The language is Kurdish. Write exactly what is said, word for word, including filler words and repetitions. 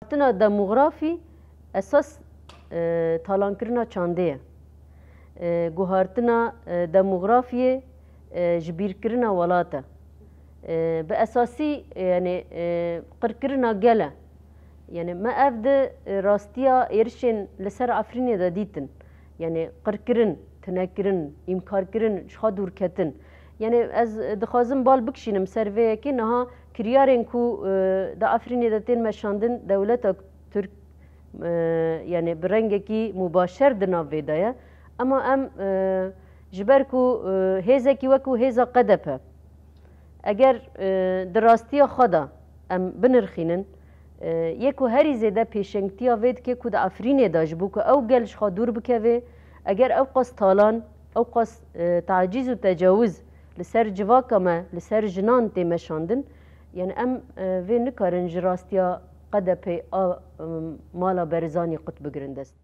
Guhartina demografî esas, e, talankirina çandê ye. E, guhartina, e, demografiyê, e, ji bîrkirina welat e. E, bi esasî, e, yani, e, qirkirina gel e. Yani me ev di, e, rastiya êrişên li ser Efrînê de dîtin. Yani qirkirin, tinekirin, îmkarkirin, ji xwe dûrketin. Yani ez dixwazim bal bikişînim ser vê yekê. Niha kiryarên ku, e, di Efrînê de tên meşandin, dewleta Tirk, e, yani bi rengekî mubaşer di nav vê de ye. Ema em, e, ji ber ku, e, hêzekî wekû hêza K D P, eger, e, di rastiya xwe de em binirxînin, e, yê ku herî zêde pêşengtiya vê dike ku di Efrînê de ji bo ku ew gel ji xwe dûr bikeve, eger ew qas talan, ew qas, e, tacîz û tecawiz li ser civaka me, li ser jinan tê meşandin, yani em, e, vê nikarin ji rastiya K D P a, e, mala Berizanî qut bigirin dest.